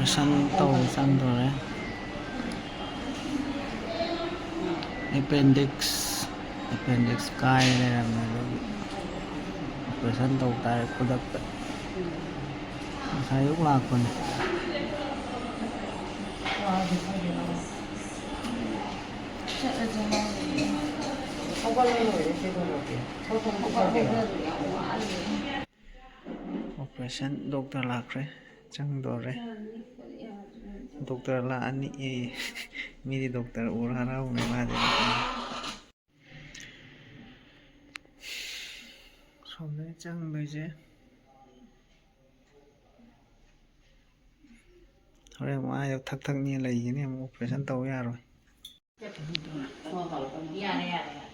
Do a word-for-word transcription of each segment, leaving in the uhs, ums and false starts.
Operation ꯇꯧꯕ ꯆꯪꯗꯣꯔꯦ꯫ Appendix appendix ꯀꯥꯏ ꯂꯩꯔꯝꯃꯦ, ꯑꯗꯨꯒꯤ ꯑꯣꯄꯔꯦꯁꯟ ꯇꯧ ꯇꯥꯔꯦ ꯈꯨꯗꯛꯇ꯫ ꯉꯁꯥꯏ ꯑꯌꯨꯛ ꯂꯥꯛꯄꯅꯦ꯫ ꯑꯣꯄꯔꯦꯁꯟ ꯗꯣꯛꯇꯔ ꯂꯥꯛꯈ꯭ꯔꯦ, ꯆꯪꯗꯣꯔꯦ꯫ ꯗꯣꯛꯇꯔ ꯂꯥꯛꯑꯅꯤ ꯑꯦ꯫ ꯃꯤꯗꯤ ꯗꯣꯛꯇꯔ ꯎꯔ ꯍꯔꯥꯎꯅ ꯃꯥꯗꯤ꯫ ꯁꯣꯝꯗꯅꯤ ꯆꯪꯗꯣꯏꯁꯦ꯫ ꯍꯣꯔꯦꯟ ꯑꯃꯨꯛ ꯑꯥ ꯊꯛ ꯊꯛꯅꯤ ꯂꯩꯒꯅꯤ, ꯑꯃꯨꯛ ꯑꯣꯄꯔꯦꯁꯟ ꯇꯧ ꯌꯥꯔꯣꯏ꯫ ꯌꯥꯔꯦ, ꯌꯥꯔꯦ, ꯌꯥꯔꯦ꯫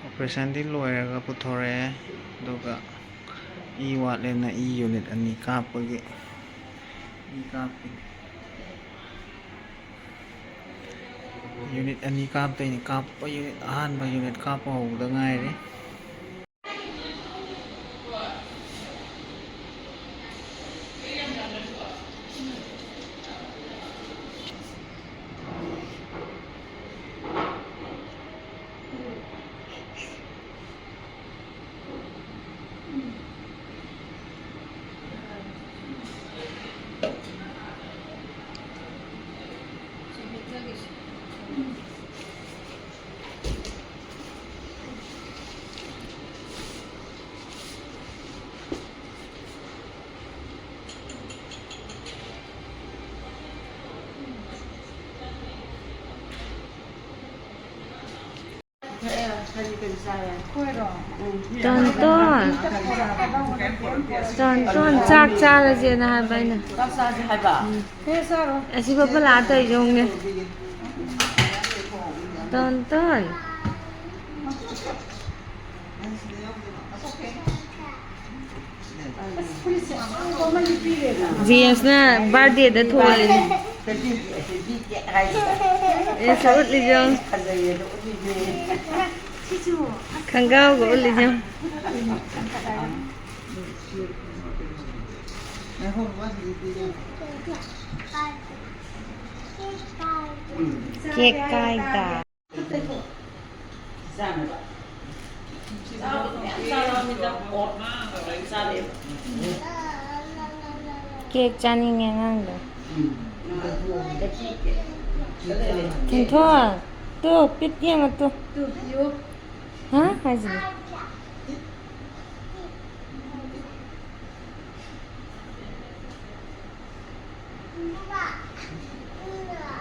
ꯑꯣꯄꯔꯦꯁꯟꯗꯤ ꯂꯣꯏꯔꯒ ꯄꯨꯊꯣꯔꯛꯑꯦ, ꯑꯗꯨꯒ ꯏ ꯋꯥꯠꯂꯦꯅ ꯏ ꯌꯨꯅꯤꯠ ꯑꯅꯤ ꯀꯥꯞꯄꯒꯤ ꯏ ꯀꯥꯞꯄꯤ꯫ ꯌꯨꯅꯤꯠ ꯑꯅꯤ ꯀꯥꯞꯇꯣꯏꯅꯤ꯫ ꯀꯥꯞꯄ ꯌꯨꯅꯤꯠ, ꯑꯍꯥꯟꯕ ꯌꯨꯅꯤꯠ ꯀꯥꯞꯄ ꯍꯧꯕꯗ ꯉꯥꯏꯔꯤ꯫ ꯇꯣꯟꯇꯣꯟ, ꯇꯣꯟꯇꯣꯟ, ꯆꯥꯛ ꯆꯥꯔꯁꯦꯅ ꯍꯥꯏꯕ ꯑꯩꯅ꯫ ꯆꯥꯛ ꯆꯥꯁꯦ ꯍꯥꯏꯕ? ꯎꯝ꯫ ꯑꯁꯤ ꯄꯄꯥ ꯂꯥꯛꯑ ꯇꯧꯔꯤꯁꯦ ꯌꯦꯡꯉꯨꯅꯦ꯫ ꯇꯣꯟꯇꯣꯟ꯫ ꯖꯦꯝꯁꯅ ꯕꯥꯔꯗꯦꯗ ꯊꯣꯜꯂꯤꯅꯦ꯫ ꯑꯦꯁ, ꯎꯠꯂꯤꯁꯦ ꯌꯦꯡꯉꯨ꯫ ꯈꯣꯡꯒ꯭ꯔꯥꯎꯒ ꯎꯠꯂꯤꯁꯦ ꯌꯦꯡꯉꯨ꯫ ꯀꯦꯛ ꯀꯥꯏꯗ꯫ ꯀꯦꯛ ꯆꯥꯅꯤꯡꯉꯦ ꯑꯉꯥꯡꯗꯣ꯫ ꯊꯣꯟꯊꯣꯏ, ꯇꯨ, ꯄꯤꯠ ꯌꯦꯡꯉꯣ ꯇꯨ꯫ ꯍꯥ? ꯍꯥꯏꯁꯤꯗꯤ꯫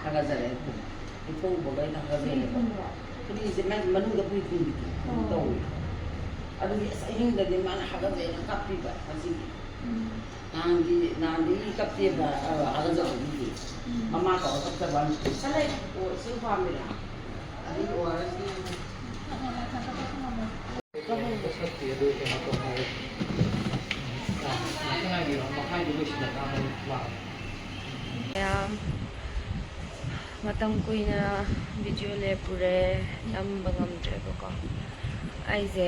ꯍꯥꯒꯠꯆꯔꯦ꯫ ꯏꯄꯧꯕꯒꯩꯅ ꯍꯥꯒꯠꯆꯔꯦꯕ꯫ ꯐꯨꯔꯤꯁꯦ ꯃꯥꯒꯤ ꯃꯅꯨꯡꯗ ꯐꯨꯔꯤ ꯊꯨꯡꯕꯤꯗꯣ ꯇꯧꯋꯦ꯫ ꯑꯗꯨꯒꯤ ꯑꯁ ꯑꯍꯤꯡꯗꯗꯤ ꯃꯥꯅ ꯍꯥꯒꯠꯆꯩꯅ ꯀꯞꯄꯤꯕ ꯉꯁꯤꯗꯤ꯫ ꯅꯍꯥꯟꯗꯤ, ꯅꯍꯥꯟꯗꯤ ꯀꯞꯇꯦꯕ, ꯑ, ꯍꯥꯒꯠꯆꯕꯒꯤꯗꯤ꯫ ꯃꯃꯥ ꯀꯧꯔ ꯀꯞꯆꯕ ꯋꯥꯅꯤ꯫ ꯆꯠꯂꯦ꯫ ꯑꯣ, ꯏꯁꯤꯡ ꯄꯥꯝꯃꯤꯔꯥ? ꯑꯗꯨ ꯑꯣ ꯑꯥꯔ ꯑꯦꯁ ꯀꯤ ꯃꯌꯥꯝ, ꯃꯇꯝ ꯀꯨꯏꯅ ꯚꯤꯗꯤꯑꯣ ꯂꯦꯞꯄꯨꯔꯦ, ꯅꯝꯕ ꯉꯝꯗ꯭ꯔꯦꯕꯀꯣ꯫ ꯑꯩꯁꯦ,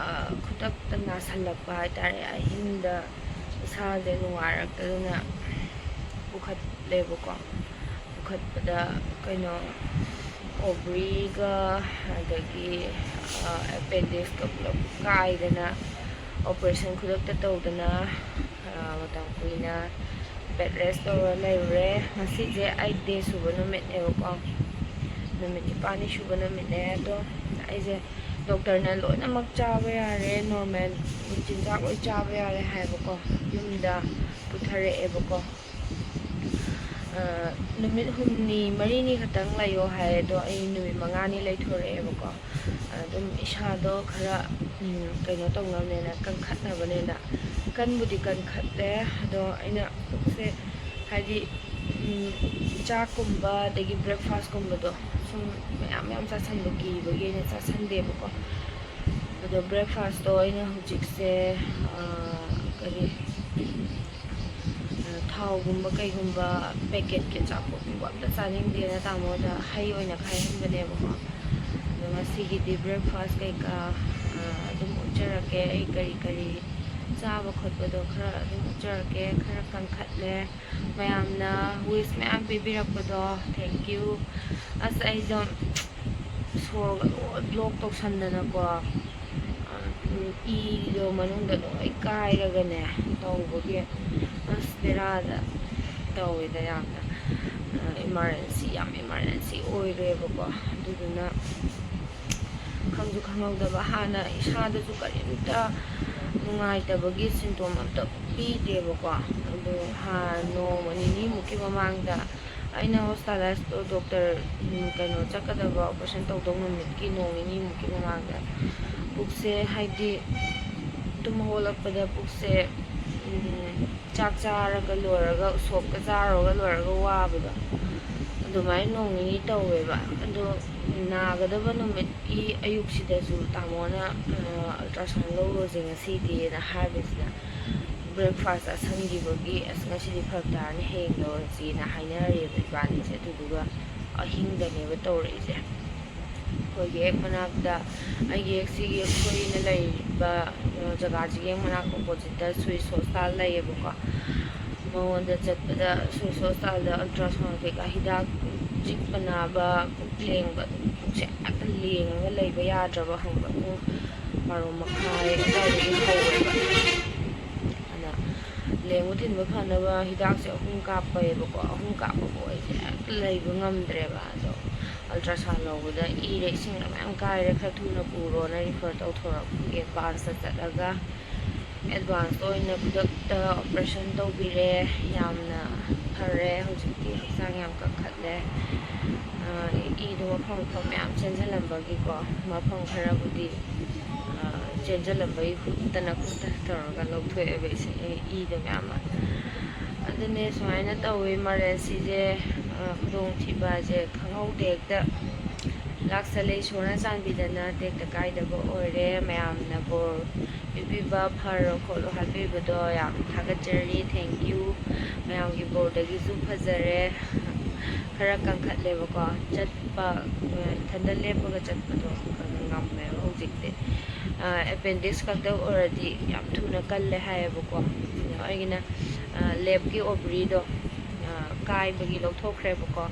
ꯑ, ꯈꯨꯗꯛꯇ ꯅꯥꯁꯜꯂꯛꯄ ꯍꯥꯏꯇꯥꯔꯦ꯫ ꯑꯍꯤꯡꯗ ꯏꯁꯥꯁꯦ ꯅꯨꯡꯉꯥꯏꯔꯛꯇꯗꯅ ꯄꯨꯈꯠꯂꯦꯕꯀꯣ꯫ ꯄꯨꯈꯠꯄꯗ ꯀꯩꯅꯣ, ꯑꯣꯕ꯭ꯔꯤꯒ ꯑꯗꯒꯤ, ꯑ, ꯑꯦꯄꯦꯟꯗꯤꯛꯁꯀ ꯄꯨꯂꯞ ꯀꯥꯏꯗꯅ, ꯑꯣꯄꯔꯦꯁꯟ ꯈꯨꯗꯛꯇ ꯇꯧꯗꯅ, ꯑ, ꯃꯇꯝ ꯀꯨꯏꯅ ꯕꯦꯗ ꯔꯦꯁ ꯇꯧꯔ ꯂꯩꯔꯨꯔꯦ꯫ ꯉꯁꯤꯁꯦ ꯑꯩꯠ ꯗꯦ ꯁꯨꯕ ꯅꯨꯃꯤꯠꯅꯦꯕꯀꯣ, ꯅꯨꯃꯤꯠ ꯅꯤꯄꯥꯜꯅꯤ ꯁꯨꯕ ꯅꯨꯃꯤꯠꯅꯦ꯫ ꯑꯗꯣ ꯑꯩꯁꯦ, ꯗꯣꯛꯇꯔꯅ ꯂꯣꯏꯅꯃꯛ ꯆꯥꯕ ꯌꯥꯔꯦ, ꯅꯣꯔꯃꯦꯜ ꯆꯤꯟꯖꯥꯛ ꯂꯣꯏ ꯆꯥꯕ ꯌꯥꯔꯦ ꯍꯥꯏꯕꯀꯣ, ꯌꯨꯝꯗ ꯄꯨꯊꯔꯛꯑꯦꯕꯀꯣ꯫ ꯑ, ꯅꯨꯃꯤꯠ ꯍꯨꯝꯅꯤ ꯃꯔꯤꯅꯤ ꯈꯛꯇꯪ ꯂꯩꯌꯣ ꯍꯥꯏ, ꯑꯗꯣ ꯑꯩ ꯅꯨꯃꯤꯠ ꯃꯉꯥꯅꯤ ꯂꯩꯊꯣꯔꯛꯑꯦꯕꯀꯣ꯫ ꯑꯗꯨꯝ ꯏꯁꯥꯗꯣ ꯈꯔ, ꯎꯝ, ꯀꯩꯅꯣ ꯇꯧꯅꯕꯅꯦꯅ, ꯀꯟꯈꯠꯅꯕꯅꯦꯅ꯫ ꯀꯟꯕꯨꯗꯤ ꯀꯟꯈꯠꯂꯦ, ꯑꯗꯣ ꯑꯩꯅ ꯄꯨꯛꯁꯦ, ꯍꯥꯏꯗꯤ, ꯎꯝ, ꯆꯥꯛꯀꯨꯝꯕ ꯑꯗꯒꯤ ꯕ꯭ꯔꯦꯛꯐꯥꯁꯀꯨꯝꯕꯗꯣ ꯁꯨꯝ ꯃꯌꯥꯝ ꯃꯌꯥꯝ ꯆꯥꯁꯟꯕ ꯀꯤꯕꯒꯤ ꯑꯩꯅ ꯆꯥꯁꯟꯗꯦꯕꯀꯣ꯫ ꯕ꯭ꯔꯦꯛꯐꯥꯁꯇꯣ ꯑꯩꯅ ꯍꯧꯖꯤꯛꯁꯦ, ꯑ, ꯀꯔꯤ, ꯑ, ꯊꯥꯎꯒꯨꯝꯕ ꯀꯩꯒꯨꯝꯕ, ꯄꯦꯀꯦꯠꯀꯤ ꯑꯆꯥꯄꯣꯠꯀꯨꯝꯕ ꯑꯝꯇ ꯆꯥꯅꯤꯡꯗꯦꯅ ꯇꯥꯃꯣꯗ ꯍꯩ ꯑꯣꯏꯅ ꯈꯥꯏꯍꯟꯕꯅꯦꯕꯀꯣ꯫ ꯑꯗꯣ ꯉꯁꯤꯒꯤꯗꯤ ꯕ꯭ꯔꯦꯛꯐꯥꯁ ꯀꯩꯀꯥ, ꯑ, ꯑꯗꯨꯝ ꯎꯠꯆꯔꯛꯀꯦ꯫ ꯑꯩ ꯀꯔꯤ ꯀꯔꯤ ꯆꯥꯕ ꯈꯣꯠꯄꯗꯣ ꯈꯔ ꯑꯗꯨꯝ ꯎꯠꯆꯔꯛꯀꯦ꯫ ꯈꯔ ꯀꯟꯈꯠꯂꯦ꯫ ꯃꯌꯥꯝꯅ ꯋꯤꯁ ꯃꯌꯥꯝ ꯄꯤꯕꯤꯔꯛꯄꯗꯣ, thank you꯫ ꯑꯁ, ꯑꯩꯗꯣ ꯁꯣꯔꯒ ꯂꯣꯏ ꯕ꯭ꯂꯣꯛ ꯇꯧꯁꯟꯗꯅꯀꯣ, ꯏꯗꯣ ꯃꯅꯨꯡꯗ ꯂꯣꯏ ꯀꯥꯏꯔꯒꯅꯦ ꯇꯧꯕꯒꯤ, ꯑꯁ, ꯕꯦꯔꯥꯗ ꯇꯧꯋꯦꯗ ꯌꯥꯝꯅ꯫ ꯏꯃꯥꯔꯖꯦꯟꯁꯤ, ꯌꯥꯝ ꯏꯃꯥꯔꯖꯦꯟꯁꯤ ꯑꯣꯏꯔꯦꯕꯀꯣ꯫ ꯑꯗꯨꯗꯨꯅ ꯈꯪꯁꯨ ꯈꯪꯍꯧꯗꯕ, ꯍꯥꯟꯅ ꯏꯁꯥꯗꯁꯨ ꯀꯔꯤꯝꯇ ꯅꯨꯡꯉꯥꯏꯇꯕꯒꯤ ꯁꯤꯝꯇꯣꯝ ꯑꯝꯇ ꯄꯤꯗꯦꯕꯀꯣ꯫ ꯑꯗꯣ ꯍꯥꯟ-, ꯅꯣꯡꯃ ꯅꯤꯅꯤꯃꯨꯛꯀꯤ ꯃꯃꯥꯡꯗ ꯑꯩꯅ ꯍꯣꯁꯄꯤꯇꯥꯂꯥꯏꯁꯇꯣ ꯗꯣꯛꯇꯔ, ꯎꯝ, ꯀꯩꯅꯣ ꯆꯠꯀꯗꯕ, ꯑꯣꯄꯔꯦꯁꯟ ꯇꯧꯗꯧ ꯅꯨꯃꯤꯠꯀꯤ ꯅꯣꯡ ꯅꯤꯅꯤꯃꯨꯛꯀꯤ ꯃꯃꯥꯡꯗ ꯄꯨꯛꯁꯦ, ꯍꯥꯏꯗꯤ, ꯇꯨꯝ ꯍꯧꯒꯠꯂꯛꯄꯗ ꯄꯨꯛꯁꯦ, ꯎꯝ, ꯆꯥꯛ ꯆꯥꯔꯒ ꯂꯣꯏꯔꯒ, ꯎꯁꯣꯞꯀ ꯆꯥꯔꯨꯔꯒ ꯂꯣꯏꯔꯒ ꯋꯥꯕꯗꯣ, ꯑꯗꯨꯃꯥꯏꯅ ꯅꯣꯡ ꯅꯤꯅꯤ ꯇꯧꯋꯦꯕ꯫ ꯑꯗꯣ ꯅꯥꯒꯗꯕ ꯅꯨꯃꯤꯠꯀꯤ ꯑꯌꯨꯛꯁꯤꯗꯁꯨ ꯇꯥꯃꯣꯅ, ꯑ, "ꯑꯜꯇ꯭ꯔꯥꯁꯥꯎꯟ ꯂꯧꯔꯨꯔꯁꯦ ꯉꯁꯤꯗꯤꯅ" ꯍꯥꯏꯕꯁꯤꯗ, ꯕ꯭ꯔꯦꯛꯐꯥꯁ ꯆꯥꯁꯟꯈꯤꯕꯒꯤ, "ꯑꯁ, ꯉꯁꯤꯗꯤ ꯐꯔꯛ ꯇꯥꯔꯅꯤ, ꯍꯌꯦꯡ ꯂꯧꯔꯁꯤꯅ" ꯍꯥꯏꯅꯔꯦꯕ ꯏꯕꯥꯅꯤꯁꯦ꯫ ꯑꯗꯨꯗꯨꯒ ꯑꯍꯤꯡꯗꯅꯦꯕ ꯇꯧꯔꯛꯏꯁꯦ꯫ ꯑꯩꯈꯣꯏꯒꯤ ꯍꯦꯛ ꯃꯅꯥꯛꯇ, ꯑꯩꯒꯤ ꯍꯦꯛ ꯁꯤꯒꯤ ꯑꯩꯈꯣꯏꯅ ꯂꯩꯔꯤꯕ, ꯑ, ꯖꯒꯥꯁꯤꯒꯤ ꯍꯦꯛ ꯃꯅꯥꯛ ꯑꯣꯄꯣꯖꯤꯠꯇ ꯁ꯭ꯋꯤꯁ ꯍꯣꯁꯄꯤꯇꯥꯜ ꯂꯩꯌꯦꯕꯀꯣ꯫ ꯃꯉꯣꯟꯗ ꯆꯠꯄꯗ ꯁ꯭ꯋꯤꯁ ꯍꯣꯁꯄꯤꯇꯥꯜꯗ ꯑꯜꯇ꯭ꯔꯥꯁꯥꯎꯟ ꯀꯩꯀꯥ, ꯍꯤꯗꯥꯛ, ꯆꯤꯛꯄ ꯅꯥꯕ, ꯄꯨꯛ ꯂꯦꯡꯕ, ꯑꯗꯨꯝ ꯄꯨꯛꯁꯦ ꯍꯦꯛꯇ ꯂꯦꯡꯉꯒ ꯂꯩꯕ ꯌꯥꯗ꯭ꯔꯕ, ꯈꯪꯕ꯭ꯔꯥ? ꯄꯨꯡ ꯕꯥꯔꯣ ꯃꯈꯥꯏ ꯑꯗꯨꯋꯥꯏꯗꯒꯤ ꯍꯧꯋꯦꯕ꯫ ꯑꯗ ꯂꯦꯡꯕ ꯊꯤꯟꯕ ꯐꯅꯕ ꯍꯤꯗꯥꯛꯁꯦ ꯑꯍꯨꯝ ꯀꯥꯞꯄꯦꯕꯀꯣ꯫ ꯑꯍꯨꯝ ꯀꯥꯞꯄꯕꯨ ꯑꯩꯁꯦ ꯍꯦꯛꯇ ꯂꯩꯕ ꯉꯝꯗ꯭ꯔꯦꯕ꯫ ꯑꯗꯣ ꯑꯜꯇ꯭ꯔꯥꯁꯥꯎꯟ ꯂꯧꯕꯗ ꯏꯔꯦ, ꯏꯁꯤꯡꯅ ꯃꯌꯥꯝ ꯀꯥꯏꯔꯦ, ꯈꯔ ꯊꯨꯅ ꯄꯨꯔꯣꯅ ꯔꯤꯐꯔ ꯇꯧꯊꯣꯔꯛꯄꯒꯤ ꯑꯦꯗꯚꯥꯟꯁꯇ ꯆꯠꯂꯒ, ꯑꯦꯗꯚꯥꯟꯁꯇ ꯑꯣꯏꯅ ꯈꯨꯗꯛꯇ ꯑꯣꯄꯔꯦꯁꯟ ꯇꯧꯕꯤꯔꯦ꯫ ꯌꯥꯝꯅ ꯐꯔꯦ, ꯍꯧꯖꯤꯛꯇꯤ ꯍꯛꯆꯥꯡ ꯌꯥꯝ ꯀꯟꯈꯠꯂꯦ꯫ ꯑ, ꯏꯗꯣ ꯃꯐꯝ ꯃꯐꯝ ꯃꯌꯥꯝ ꯆꯦꯟꯁꯤꯜꯂꯝꯕꯒꯤꯀꯣ, ꯃꯐꯝ ꯈꯔꯕꯨꯗꯤ, ꯑ, ꯆꯦꯟꯁꯤꯜꯂꯝꯕꯒꯤ ꯍꯨꯠꯇꯅ ꯈꯣꯠꯇꯅ ꯇꯧꯔꯒ ꯂꯧꯊꯣꯛꯑꯦꯕ ꯏꯁꯤꯡ, ꯏꯗꯣ ꯃꯌꯥꯝ ꯑꯃ꯫ ꯑꯗꯨꯅꯦ, ꯁꯨꯃꯥꯏꯅ ꯇꯧꯋꯤ ꯏꯃꯥꯔꯖꯦꯟꯁꯤꯁꯦ꯫ ꯑ, ꯈꯨꯗꯣꯡꯊꯤꯕ ꯍꯥꯏꯁꯦ ꯈꯪꯍꯧꯗꯦ, ꯍꯦꯛꯇ ꯂꯥꯛꯁꯜꯂꯦ꯫ ꯏꯁꯣꯔꯅ ꯆꯥꯟꯕꯤꯗꯅ ꯇꯦꯛꯇ ꯀꯥꯏꯗꯕ ꯑꯣꯏꯔꯦ꯫ ꯃꯌꯥꯝꯅ ꯕꯣꯔ ꯄꯤꯕꯤꯕ, ꯐꯔꯣ ꯈꯣꯠꯂꯣ ꯍꯥꯏꯕꯤꯕꯗꯣ ꯌꯥꯝ ꯊꯥꯒꯠꯆꯔꯤ꯫ Thank you꯫ ꯃꯌꯥꯝꯒꯤ ꯕꯣꯔꯗꯒꯤꯁꯨ ꯐꯖꯔꯦ꯫ ꯈꯔ ꯀꯟꯈꯠꯂꯦꯕꯀꯣ꯫ ꯆꯠꯄ, ꯏꯊꯟꯗ ꯂꯦꯞꯄꯒ ꯆꯠꯄꯗꯣ ꯈꯔ ꯉꯝꯃꯦꯕ ꯍꯧꯖꯤꯛꯇꯤ꯫ ꯑꯦꯄꯦꯟꯗꯤꯛꯁ ꯈꯛꯇ ꯑꯣꯏꯔꯗꯤ ꯌꯥꯝ ꯊꯨꯅ ꯀꯜꯂꯦ ꯍꯥꯏꯌꯦꯕꯀꯣ꯫ ꯑꯩꯒꯤꯅ ꯂꯦꯐꯀꯤ ꯑꯣꯕꯔꯤꯗꯣ ꯀꯥꯏꯕꯒꯤ ꯂꯧꯊꯣꯛꯈ꯭ꯔꯦꯕꯀꯣ꯫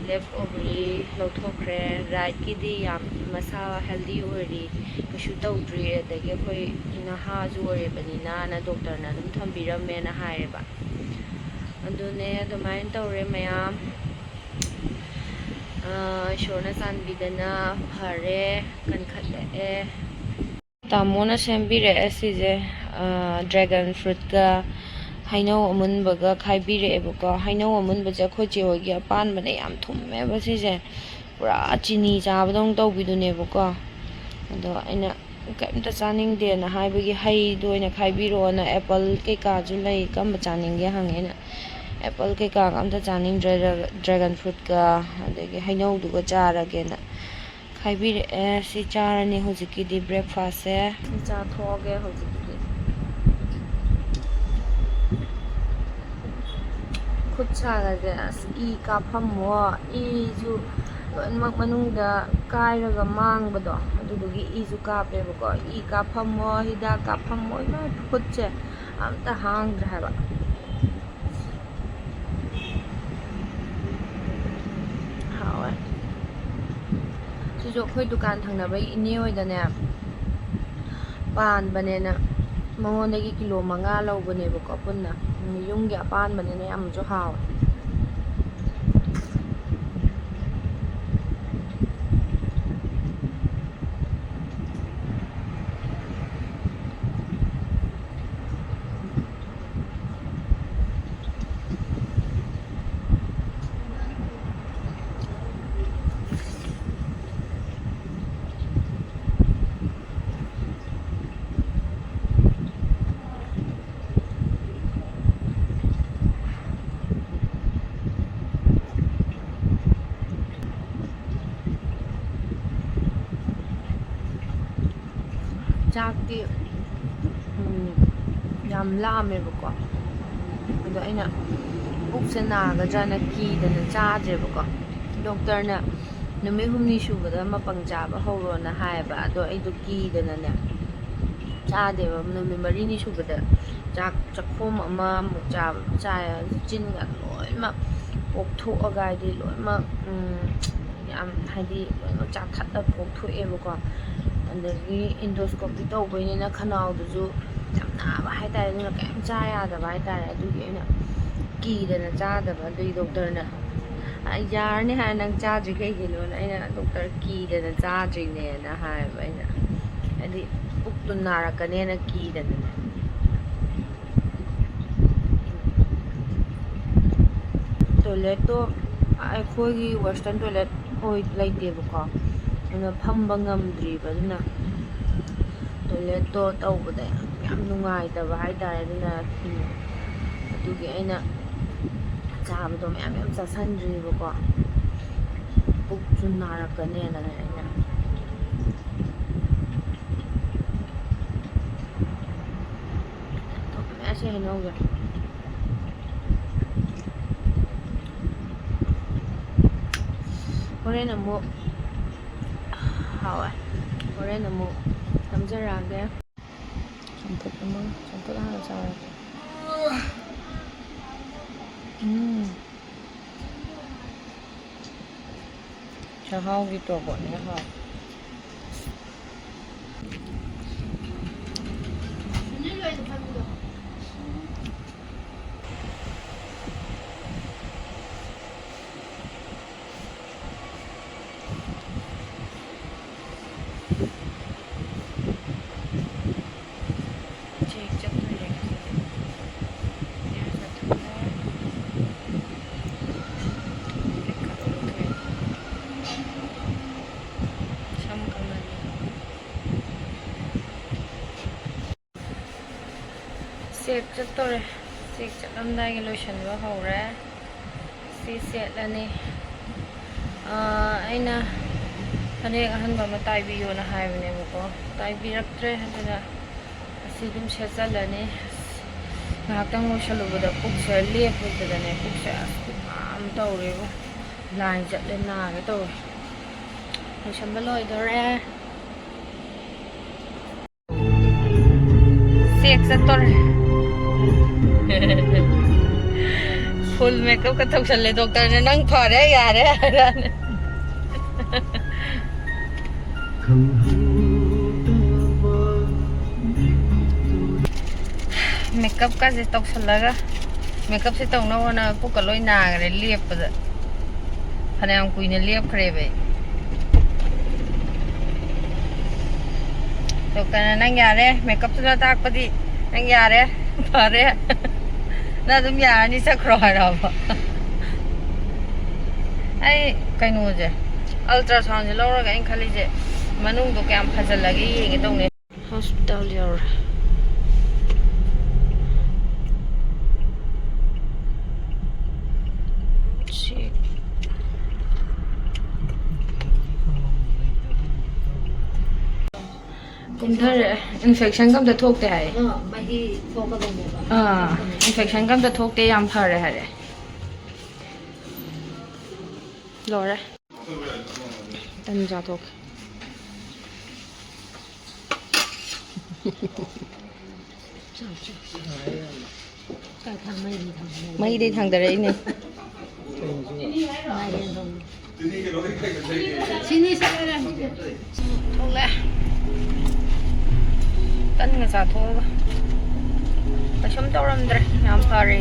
ꯂꯦꯐ ꯑꯣꯕꯔꯤ ꯂꯧꯊꯣꯛꯈ꯭ꯔꯦ꯫ ꯔꯥꯏꯠꯀꯤꯗꯤ ꯌꯥꯝ ꯃꯁꯥ ꯍꯦꯜꯗꯤ ꯑꯣꯏꯔꯤ, ꯀꯩꯁꯨ ꯇꯧꯗ꯭ꯔꯤ꯫ ꯑꯗꯒꯤ ꯑꯩꯈꯣꯏ ꯅꯍꯥꯁꯨ ꯑꯣꯏꯔꯤꯕꯅꯤꯅꯅ ꯗꯣꯛꯇꯔꯅ ꯑꯗꯨꯝ ꯊꯝꯕꯤꯔꯝꯃꯦꯅ ꯍꯥꯏꯌꯦꯕ꯫ ꯑꯗꯨꯅꯦ, ꯑꯗꯨꯃꯥꯏꯅ ꯇꯧꯔꯦ ꯃꯌꯥꯝ꯫ ꯑ, ꯏꯁꯣꯔꯅ ꯆꯥꯟꯕꯤꯗꯅ ꯐꯔꯦ, ꯀꯟꯈꯠꯂꯛꯑꯦ꯫ ꯇꯥꯃꯣꯅ ꯁꯦꯝꯕꯤꯔꯛꯑꯦ ꯁꯤꯁꯦ, ꯗ꯭ꯔꯦꯒꯟ ꯐ꯭ꯔꯨꯠꯀ ꯍꯩꯅꯧ ꯑꯃꯨꯟꯕꯒ ꯈꯥꯏꯕꯤꯔꯛꯑꯦꯕꯀꯣ꯫ ꯍꯩꯅꯧ ꯑꯃꯨꯟꯕꯁꯦ ꯑꯩꯈꯣꯏ ꯆꯦ ꯍꯣꯏꯒꯤ ꯑꯄꯥꯟꯕꯅꯦ, ꯌꯥꯝ ꯊꯨꯝꯃꯦꯕ ꯁꯤꯁꯦ꯫ ꯄꯨꯔꯥ ꯆꯤꯅꯤ ꯆꯥꯕꯗꯧꯅ ꯇꯧꯕꯤꯗꯨꯅꯦꯕꯀꯣ꯫ ꯑꯗꯣ ꯑꯩꯅ ꯀꯩꯝꯇ ꯆꯥꯅꯤꯡꯗꯦꯅ ꯍꯥꯏꯕꯒꯤ ꯍꯩꯗꯣ ꯑꯣꯏꯅ ꯈꯥꯏꯕꯤꯔꯛꯑꯣꯅ꯫ ꯑꯦꯄꯜ ꯀꯩꯀꯥꯁꯨ ꯂꯩ, ꯀꯔꯝꯕ ꯆꯥꯅꯤꯡꯒꯦ ꯍꯪꯉꯦ ꯑꯩꯅ꯫ ꯑꯦꯄꯜ ꯀꯩꯀꯥꯒ ꯑꯝꯇ ꯆꯥꯅꯤꯡꯗ꯭ꯔꯦ, ꯗ꯭ꯔꯦꯒꯟ ꯐ꯭ꯔꯨꯠꯀ ꯑꯗꯒꯤ ꯍꯩꯅꯧꯗꯨꯒ ꯆꯥꯔꯒꯦꯅ ꯈꯥꯏꯕꯤꯔꯛꯑꯦ꯫ ꯁꯤ ꯆꯥꯔꯅꯤ ꯍꯧꯖꯤꯛꯀꯤꯗꯤ ꯕ꯭ꯔꯦꯛꯐꯥꯁꯁꯦ꯫ ꯁꯤ ꯆꯥꯊꯣꯛꯑꯒꯦ ꯍꯧꯖꯤꯛꯀꯤꯗꯤ꯫ ꯈꯨꯠ ꯁꯥꯒꯁꯦ ꯑꯁ ꯏ ꯀꯥꯞꯐꯝꯃꯣ, ꯏꯁꯨ ꯂꯣꯏꯅꯃꯛ ꯃꯅꯨꯡꯗ ꯀꯥꯏꯔꯒ ꯃꯥꯡꯕꯗꯣ, ꯑꯗꯨꯗꯨꯒꯤ ꯏꯁꯨ ꯀꯥꯞꯄꯦꯕꯀꯣ꯫ ꯏ ꯀꯥꯞꯐꯝꯃꯣ, ꯍꯤꯗꯥꯛ ꯀꯥꯞꯐꯝꯃꯣ, ꯏꯃꯥ ꯈꯨꯠꯁꯦ ꯑꯝꯇ ꯍꯥꯡꯗ꯭ꯔꯦ ꯍꯥꯏꯕ꯫ ꯍꯥꯎꯋꯦ꯫ ꯁꯤꯁꯨ ꯑꯩꯈꯣꯏ ꯗꯨꯀꯥꯟ ꯊꯪꯅꯕꯒꯤ ꯏꯅꯦ ꯍꯣꯏꯗꯅꯦ ꯄꯥꯟꯕꯅꯦꯅ ꯃꯉꯣꯟꯗꯒꯤ ꯀꯤꯂꯣ ꯃꯉꯥ ꯂꯧꯕꯅꯦꯕꯀꯣ ꯄꯨꯟꯅ꯫ ꯌꯨꯝꯒꯤ ꯑꯄꯥꯟꯕꯅꯤꯅ ꯌꯥꯝꯁꯨ ꯍꯥꯎꯋꯦ꯫ ꯆꯥꯛꯇꯤ, ꯎꯝ, ꯌꯥꯝ ꯂꯥꯝꯃꯦꯕꯀꯣ꯫ ꯑꯗꯣ ꯑꯩꯅ ꯄꯨꯛꯁꯦ ꯅꯥꯒꯗ꯭ꯔꯅ ꯀꯤꯗꯅ ꯆꯥꯗ꯭ꯔꯦꯕꯀꯣ꯫ ꯗꯣꯛꯇꯔꯅ ꯅꯨꯃꯤꯠ ꯍꯨꯝꯅꯤ ꯁꯨꯕꯗ ꯃꯄꯪ ꯆꯥꯕ ꯍꯧꯔꯣꯅ ꯍꯥꯏꯌꯦꯕ꯫ ꯑꯗꯣ ꯑꯩꯗꯣ ꯀꯤꯗꯅꯅꯦ ꯆꯥꯗꯦꯕ꯫ ꯅꯨꯃꯤꯠ ꯃꯔꯤꯅꯤ ꯁꯨꯕꯗ ꯆꯥꯛ ꯆꯥꯛꯈꯣꯝ ꯑꯃꯃꯨꯛ ꯆꯥꯕ ꯆꯥꯏ꯫ ꯆꯤꯟꯒ ꯂꯣꯏꯅꯃꯛ ꯄꯣꯛꯊꯣꯛꯑꯒ, ꯍꯥꯏꯗꯤ ꯂꯣꯏꯅꯃꯛ, ꯎꯝ, ꯌꯥꯝ, ꯍꯥꯏꯗꯤ ꯂꯣꯏꯅꯃꯛ ꯆꯥꯊꯠꯂ ꯄꯣꯛꯊꯣꯛꯑꯦꯕꯀꯣ꯫ ꯑꯗꯒꯤ endoscopy ꯇꯧꯕꯩꯅꯤꯅ ꯈꯅꯥꯎꯗꯨꯁꯨ ꯌꯥꯝ ꯅꯥꯕ ꯍꯥꯏꯇꯥꯔꯦ꯫ ꯑꯗꯨꯅ ꯀꯩꯝ ꯆꯥ ꯌꯥꯗꯕ ꯍꯥꯏꯇꯥꯔꯦ꯫ ꯑꯗꯨꯒꯤ ꯑꯩꯅ ꯀꯤꯗꯅ ꯆꯥꯗꯕ꯫ ꯑꯗꯨꯒꯤ ꯗꯣꯛꯇꯔꯅ, "ꯑ, ꯌꯥꯔꯅꯤ ꯍꯥꯏꯔ ꯅꯪ ꯆꯥꯗ꯭ꯔꯤ ꯀꯩꯒꯤꯅꯣꯅ?" ꯑꯩꯅ, "ꯗꯣꯛꯇꯔ, ꯀꯤꯗꯅ ꯆꯥꯗ꯭ꯔꯤꯅꯦꯅ" ꯍꯥꯏꯌꯦꯕ ꯑꯩꯅ꯫ ꯍꯥꯏꯗꯤ ꯄꯨꯛꯇꯨ ꯅꯥꯔꯛꯀꯅꯦꯅ ꯀꯤꯗꯅꯅꯦ꯫ Toiletꯇꯣ ꯑꯩꯈꯣꯏꯒꯤ western toilet ꯑꯣꯏ ꯂꯩꯇꯦꯕꯀꯣ꯫ ꯑꯗꯨꯅ ꯐꯝꯕ ꯉꯝꯗ꯭ꯔꯤꯕ꯫ ꯑꯗꯨꯅ toiletꯇꯣ ꯇꯧꯕꯗ ꯌꯥꯝ, ꯌꯥꯝ ꯅꯨꯡꯉꯥꯏꯇꯕ ꯍꯥꯏꯇꯥꯔꯦ꯫ ꯑꯗꯨꯅ, ꯎꯝ, ꯑꯗꯨꯒꯤ ꯑꯩꯅ ꯆꯥꯕꯗꯣ ꯃꯌꯥꯝ ꯃꯌꯥꯝ ꯆꯥꯁꯟꯗ꯭ꯔꯤꯕꯀꯣ꯫ ꯄꯨꯛꯁꯨ ꯅꯥꯔꯛꯀꯅꯦꯅꯅꯦ ꯑꯩꯅ꯫ ꯊꯨꯝꯃꯦ ꯑꯁꯤ ꯍꯩꯅꯧꯁꯦ꯫ ꯍꯣꯔꯦꯟ ꯑꯃꯨꯛ ꯍꯥꯎꯋꯦ꯫ ꯍꯣꯔꯦꯟ ꯑꯃꯨꯛ ꯅꯝꯖꯔꯛꯑꯒꯦ꯫ ꯆꯝꯐꯨꯠ ꯑꯃ, ꯆꯝꯐꯨꯠ ꯍꯥꯟꯅ ꯆꯥꯔꯒꯦ꯫ ꯎꯝ꯫ ꯆꯥꯛꯍꯥꯎꯒꯤ ꯇꯣꯔꯕꯣꯠꯅꯦ, ꯍꯥꯎ꯫ Check ꯆꯠꯇꯣꯏꯔꯦ ꯉꯁꯤꯗꯤ꯫ Hair ꯆꯠꯊꯣꯛꯑꯦ꯫ Makeup ꯂꯧꯊꯣꯛꯑꯦ꯫ ꯁꯝ ꯀꯪꯍꯜꯂꯤ꯫ Check ꯆꯠꯇꯣꯔꯦ꯫ Check ꯆꯠꯂꯝꯗꯥꯏꯒꯤ ꯂꯣꯏꯁꯤꯟꯕ ꯍꯧꯔꯦ꯫ ꯁꯤ ꯁꯦꯠꯂꯅꯤ꯫ ꯑꯥ, ꯑꯩꯅ ꯐꯅꯦꯛ ꯑꯍꯟꯕ ꯑꯃ ꯇꯥꯏꯕꯤꯌꯣꯅ ꯍꯥꯏꯕꯅꯦꯕꯀꯣ, ꯇꯥꯏꯕꯤꯔꯛꯇ꯭ꯔꯦ꯫ ꯑꯗꯨꯅ ꯑꯁꯤ ꯑꯗꯨꯝ ꯁꯦꯠꯆꯜꯂꯅꯤ꯫ ꯑꯁ, ꯉꯥꯏꯍꯥꯛꯇꯪ ꯂꯣꯏꯁꯜꯂꯨꯕꯗ ꯄꯨꯛꯁꯦ ꯂꯦꯞꯄꯨꯕꯗꯅꯦ, ꯄꯨꯛꯁꯦ ꯑꯁ ꯈꯨꯅꯥ ꯑꯃ ꯇꯧꯔꯦꯕꯨ꯫ ꯂꯥꯏ ꯆꯠꯂꯦ, ꯅꯥꯒꯦ ꯇꯧꯔꯦ꯫ ꯂꯣꯏꯁꯟꯕ ꯂꯣꯏꯗꯣꯔꯦ꯫ ꯆꯦꯛ ꯆꯠꯇꯣꯔꯦ꯫ ꯐꯨꯜ ꯃꯦꯀꯞꯀ ꯇꯧꯁꯜꯂꯦ ꯗꯣꯛꯇꯔꯅ, "ꯅꯪ ꯐꯔꯦ, ꯌꯥꯔꯦ" ꯍꯥꯏꯔꯛꯑꯅꯤ꯫ ꯃꯦꯀꯞꯀꯁꯦ ꯇꯧꯁꯜꯂꯒ, ꯃꯦꯀꯞꯁꯦ ꯇꯧꯅꯕ ꯍꯣꯠꯅꯕ ꯄꯨꯛꯀ ꯂꯣꯏ ꯅꯥꯈ꯭ꯔꯦ ꯂꯦꯞꯄꯗ꯫ ꯐꯅꯌꯥꯝ ꯀꯨꯏꯅ ꯂꯦꯞꯈ꯭ꯔꯦꯕ ꯑꯩ꯫ ꯗꯣꯛꯇꯔꯅ, "ꯅꯪ ꯌꯥꯔꯦ, ꯃꯦꯀꯞꯇꯨꯅ ꯇꯥꯛꯄꯗꯤ ꯅꯪ ꯌꯥꯔꯦ, ꯐꯔꯦ, ꯅꯪ ꯑꯗꯨꯝ ꯌꯥꯔꯅꯤ, ꯆꯠꯈ꯭ꯔꯣ" ꯍꯥꯏꯔꯛꯑꯕ꯫ ꯑꯩ ꯀꯩꯅꯣꯁꯦ, ꯑꯜꯇ꯭ꯔꯥꯁꯥꯎꯟꯁꯦ ꯂꯧꯔꯒ ꯑꯩꯅ ꯈꯜꯂꯤꯁꯦ ꯃꯅꯨꯡꯗꯣ ꯀꯌꯥꯝ ꯐꯖꯜꯂꯒꯦ ꯌꯦꯡꯒꯦ ꯇꯧꯅꯦ꯫ ꯍꯣꯁꯄꯤꯇꯥꯜ ꯌꯧꯔꯦ꯫ ꯁꯤ ꯀꯨꯝꯊꯔꯛꯑꯦ꯫ ꯏꯟꯐꯦꯛꯁꯟꯒ ꯑꯝꯇ ꯊꯣꯛꯇꯦ ꯍꯥꯏ꯫ ꯑꯥ, ꯃꯍꯤ ꯊꯣꯛꯀꯗꯧꯅꯦꯕ꯫ ꯑꯥ, ꯏꯟꯐꯦꯛꯁꯟꯒ ꯑꯝꯇ ꯊꯣꯛꯇꯦ, ꯌꯥꯝ ꯐꯔꯦ ꯍꯥꯏꯔꯦ꯫ ꯂꯣꯏꯔꯦ꯫ ꯇꯟ ꯆꯥꯊꯣꯛꯀꯦ꯫ ꯃꯩꯗꯩ ꯊꯥꯡꯗꯔꯛꯏꯅꯦ꯫ ꯁꯤꯅꯤ ꯁꯦ꯫ ꯊꯣꯛꯂꯛꯑꯦ꯫ ꯇꯟꯒ ꯆꯥꯊꯣꯛꯑꯒ꯫ ꯀꯩꯁꯨꯝ ꯇꯧꯔꯝꯗ꯭ꯔꯦ꯫ ꯌꯥꯝ ꯐꯔꯦ꯫